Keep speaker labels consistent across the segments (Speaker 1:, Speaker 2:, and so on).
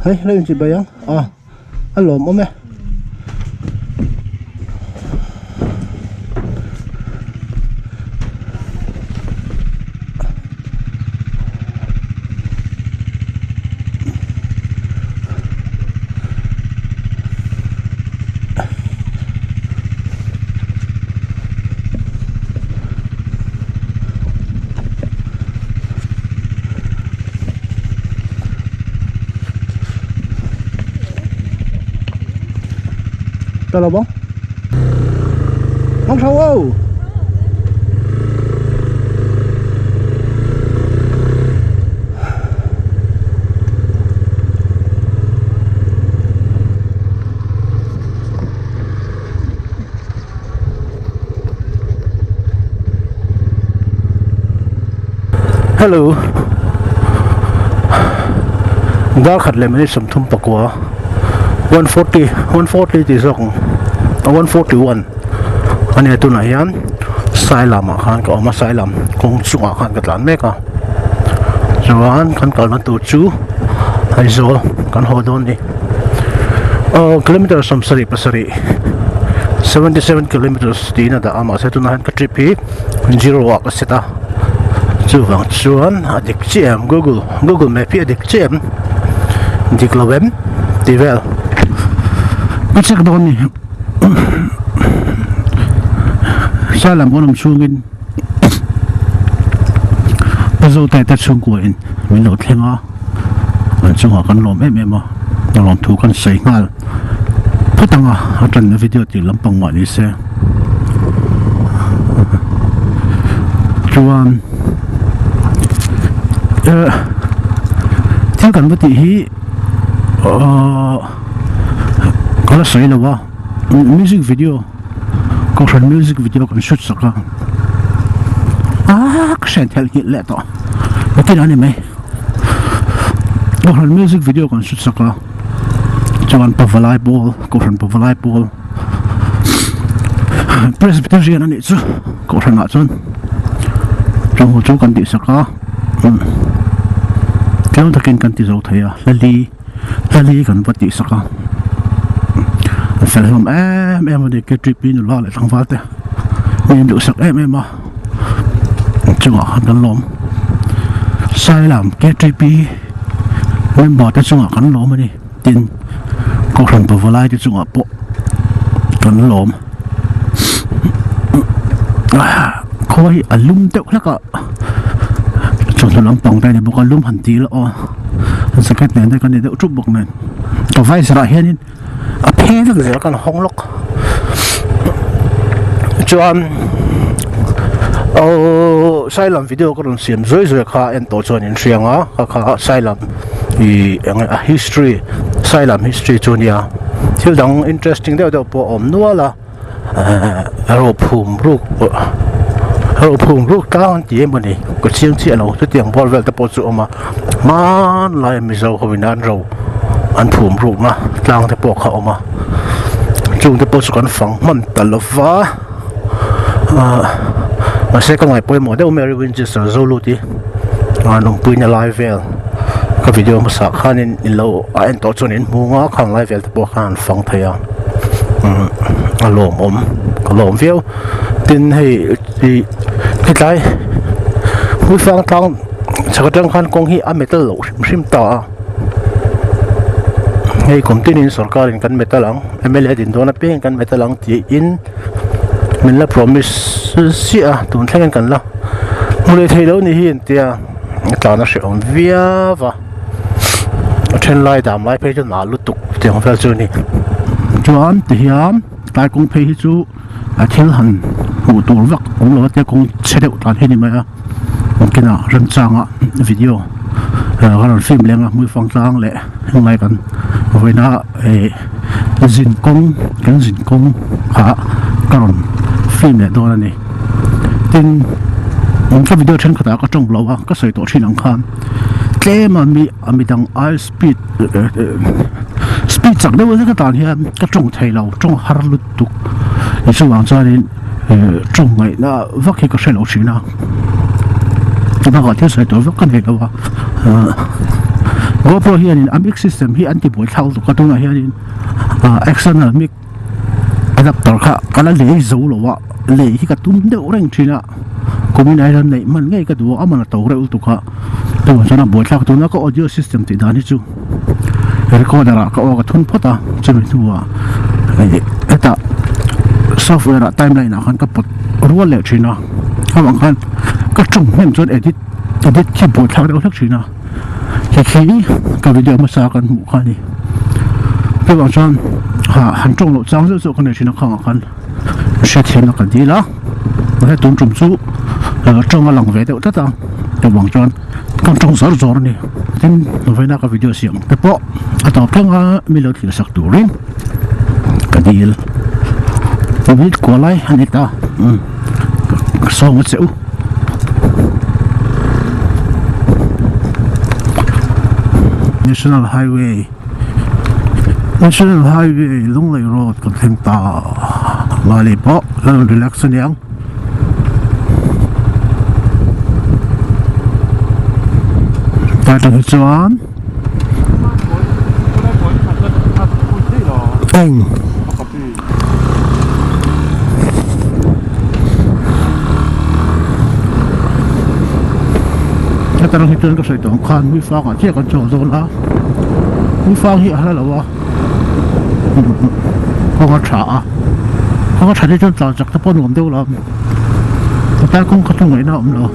Speaker 1: Hei lo inchih bai ang a a lawmawm e. Ta lo bawng Mong sâu ô Hello Dar khat leh minute 34 140 140 tih zawk ang 141 ania tunah hian Sailam ah khan ka awm a Sailam kawng chungah khan ka tlan mek a chuan kan kalna tur chu Aizawl kan haw dawn a ni aw kilometer 77 77 kilometers tiin a dah a mahse tunah hian ka trip hi zero ah ka set a chuvang chuan a dik chiah em google google map hi a dik chiah em dik lo em tih vel
Speaker 2: ka check dawn a ni Sailam kan awm chhungin Pazote te chhungkua in min lo thleng a an chungah kan lawm em em a a lawm thu kan sawi nghal phawt ang a a tanna video tih lampang mah ni se chuan eh thil kan va tih hi ahh ka la sawi lo a music video kohhran music video kan shoot sak a ah ka hriat theih nghilh leh tawh nakin a ni mai kohhran music video kan shoot sak a chuan pavalai pawl kohhran pavalai pawl presbyterian a nih chu kohhran ah chuan chung ho chu kan tih sak a tlem takin kan ti zo thei a hlali hlali kan va tih sak a a fel hlawm em em a ni KTP nula leh tlangval te mi an duhsak em em a chungah khan kan lawm Sailam KTP member te chungah kan lawm a ni tin Kohhran pavalai te chungah pawh kan lawm khua hi a lum deuh hlek a chawhnu lampang te a ni bawk a lum han ti ila aw jacket nen te kan ni deuh thup bawk nen ka visor ah hianin a phe vek zel kan hawng lawk chuan aww sailam video ka rawn siam zuai zuai kha en tawh chuan in hria ang a kha kha sailam ih eng a history sailam history chu a nia thil dang interesting deuh deuh pawh a awm nual a. Ro phum ruk ro phum ruk tlang an ti em a ni ka chiang chiah lo chutiang bawr vel te pawh chu a awm a hmanlai mizo ho in an ro an phum ruk na tlang te pawh kha a awm a chung te pawh chu kan fang hman ta lo va ahh mahse ka ngaih pawimawh deuh mai a Winchester zo lut hi an awmpui na lai vel ka video hmasa khanin in lo a en tawh chuan in hmu nga khang lai vel te pawh khan an fang thei a. A lawmawm ka lawm viau tin hei ih hetlai hmuifang tlang chhak atang khan kawng hi a metal loh hrim hrim ta a hei kum tinin sorkar in kan metal ang mla din dawn apiangin kan metal ang tiin min la promise chiah a tun thlengin kan la hmu leh theih loh ni hi engtia tlan a hrehawm viau a. A then lai dam lai phei chu nal lutuk tiang vel chu a ni.
Speaker 1: Chuan tihian tlai kawng phei hi chu a thil han hmuh tur vak awm lo a tia kawng chhe deuh tan hi a ni mai a kinah remchanga video ka rawn film leng a hmuifang tlang leh heng lai kan vawiina ih zin kawng kan zin kawng kha ka rawn film leh dawn a ni tin ka video thenkhatah ka tawng lo a ka sawi tawh thin ang khan. Tlem a mi a midang ai speed speed chak deuh zet atan hian ka tawng thei lo tawng har lutuk chuvang chuanin tawng ngaihna vak hi ka hre lo thin a bakah thil sawi tur vak ka nei lo a. GoPro hianin a mic system hi an ti buai thlak lutuk a tunah hianin ah external mic adapter kha ka la lei zo lo a lei hi ka tum deuh reng thin a kumin ah hian neih hman ngei ka duh a a man a to reuh lutuk a chuvang chuan a buai thlak tuna ka audio system tih dan hi chu recorder ah ka aw ka thun phawt a chumi hnuah hetah software ah timeline ah khan ka pawt rual leh thin a avang khan ka tawng hnem chuan edit edit khi buai thlak deuh hlek thin a he khi ka video hmasa kan hmuh kha a ni chuvang chuan han tawng loh chang zeuh zeuh ka nei thin a khangah khan hriatthiamna ka dil a mahse tun tum chu tawng a lang ve deuh tlat a chuvang chuan ka tawng zawr zawr a ni tin vawiina ka video siam te pawh a tawp thleng a mi lo thlir sak turin ka dil minute kua lai a ni ta ka sawm a che u. National Highway National Highway Lunglei Road kan thleng ta mahni pawh la rawn relax aniang. Tlai tang hi chuan eng heta tang hi chuan ka sawi tawh ang khan Muifang ah chiah kan chhuak dawn a Muifang hi a hla lo a kawng a tha a kawng a that hi chuan tlan chak te pawh a nuam deuh lo tlai kawng kha chu ngaihna a awm lo.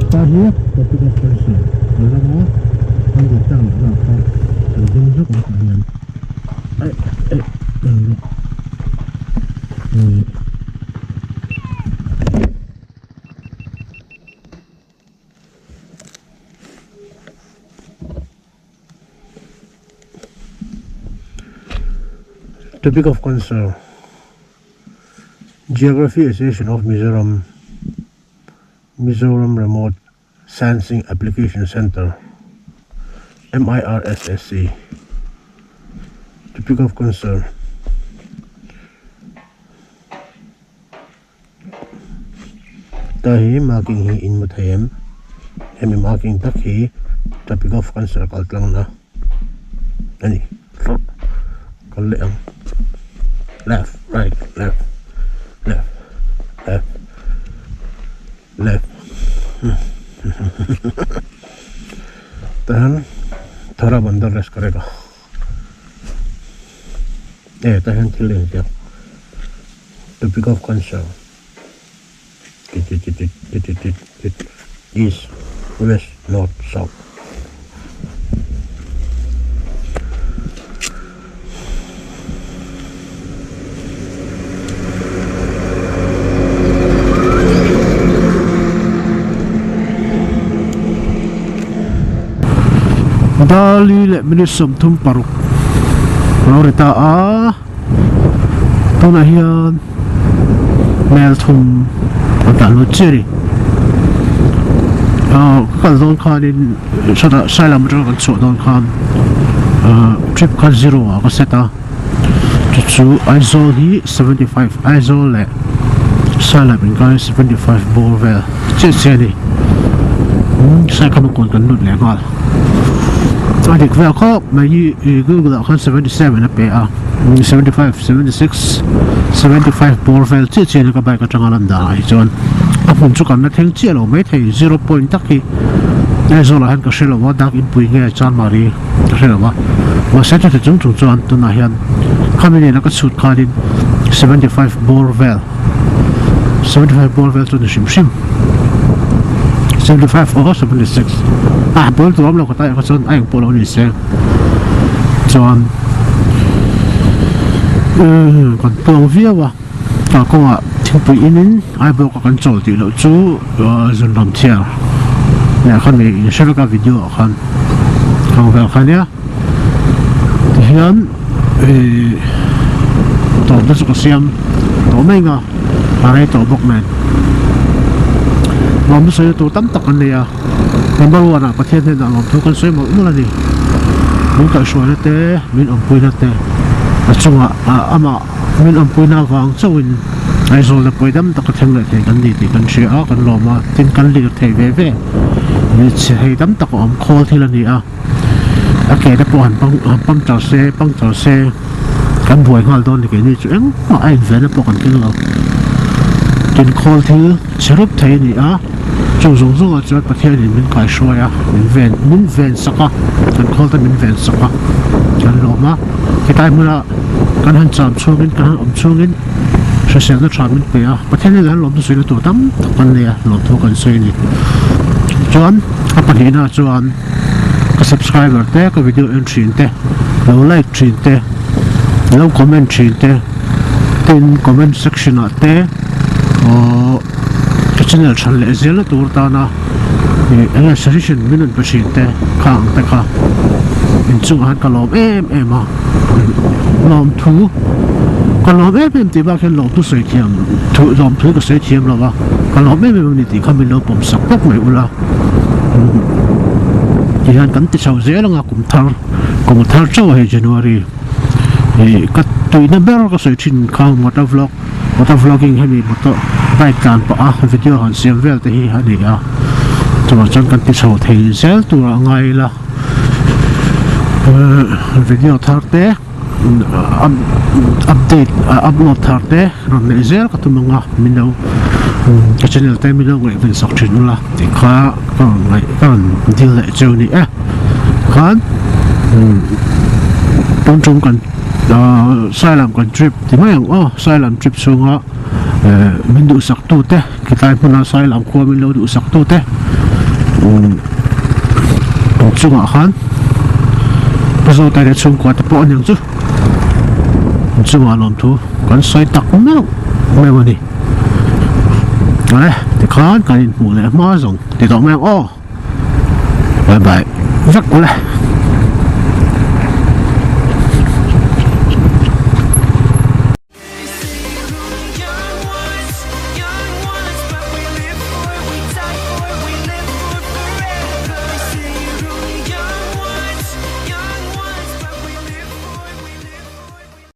Speaker 1: Ta hi topic of person kan ram a kan duh tak loh na kha kan ding vek ang tah hian aih aih Topic of concern Geography Association of Mizoram Mizoram Remote Sensing Application Centre MIRSAC Topic of concern Ta hi marking hi in hmu thei em hemi marking tak hi topic of cancer kal tlang na a ni kal leh ang left right left left left left tahan thora bandar rest karega. E tah hian thil a inziak topic of concern east west north south. Dali leh minute 36 lo ri ta a tunah hian mel thum an tah lut chiah a ni ah ka kal dawn khanin sawtah sailam atanga kan chhuah dawn khan ah trip kha zero ah ka set a chu chu Aizawl hi 75 Aizawl leh sailam inkar hi 75 bawr vel chiah chiah a ni saikhama kawn kan lut leh nghal. A dik vel khawp mai hi ih google ah khan 77 a pe a 75 76 75 bawr vel chiah chiah in ka bike atanga lan dan ah hi chuan a hmun chu kan la thleng chiah lo mai thei zero point tak hi Aizawl ah hian ka hre lo a dak inpui nge Chanmari ka hre lo a mahse chuti chung chung chuan tunah hian khami nena ka chhut khanin 75 bawr vel 75 bawr vel chu ni hrim hrim 75 or 76 ah ball tur awm lo ka ta erawh chuan a eng pawh lo ni se chuan kan tuang viau a tah kawngah thingpui in in eyebrow ka kan chawl tih loh chu zun ram chhiar leh kha mi in hre vek a video ah khan ang vel kha nia tihian ih tawpna chu ka siam tawh mai ang a a rei tawh bawk nen lawmna sawina tur tam tak an nei a number one ah Pathian hnenah lawmthu kan sawi mawlh mawlh a ni min kaihhruaina te min awmpuina te a chungah ah amah min awmpuina avang chauhin Aizawl na pawi dam taka thleng leh thei kan ni tih kan hria a kan lawm a tin kan lir thei ve ve chhe hei tam tak a awm khawl thil a ni a. A ke te pawh han pang han puncture se puncture se kan buai nghal dawn ni keini chu engmah a invenna pawh kan keng lo tin khawl thil chhe rup thei a ni a chu zawng zawng ah chuan Pathianin min kaihruai a min ven min ven sak a kan khawl te min ven sak a kan lawm a hetlai hmuna kan han cham chhungin kan han awm chhungin hriselna tha min pe a Pathianin han lawmna suihna tur tam tak kan nei a lawmthu kan sawi a ni chuan a pahnihna chuan. Ka subscriber te ka video en thin te lo like thin te lo comment thin te tin comment section ah te aww ka channel than leh zel na tur tana ih eng nge suggestion min rawn pe thin te kha ang te kha inchungah hian ka lawm em em a lawm thu ka lawm em em tih bak hian lawm thu sawi thiam thu lawm thu ka sawi thiam lo a ka lawm em em a ni tih kha min lo pawm sak bawk mai ula. Tihian kan ti chho zel anga kum thar kum thar chauh a hei January ih ka tuihna ber ka sawi thin kha motor vlog motor vlogging hemi motor bike tlan pah a video han siam vel te hi a ni a chuvang chuan kan ti chho thei zel tur a ngai ila video thar te update upload thar te rawn neih zel ka tum ang a min lo ka channel te min lo ngaihven sak thin ula tih kha ka rawn ngaih ka rawn dil leh cheu ni e khan tun tum kan sailam kan trip ti mai ang aw sailam trip chhunga min duhsak tu te khilai hmuna sailam khua min lo duhsak tu te chungah khan Pu Zawtai leh chhungkua te pawh a niang chu chungah lawmthu kan sawi tak meuh meuh a ni awle tikhan kan inhmuh leh hma zawng ti tawh mai ang aw bye bye vek ule.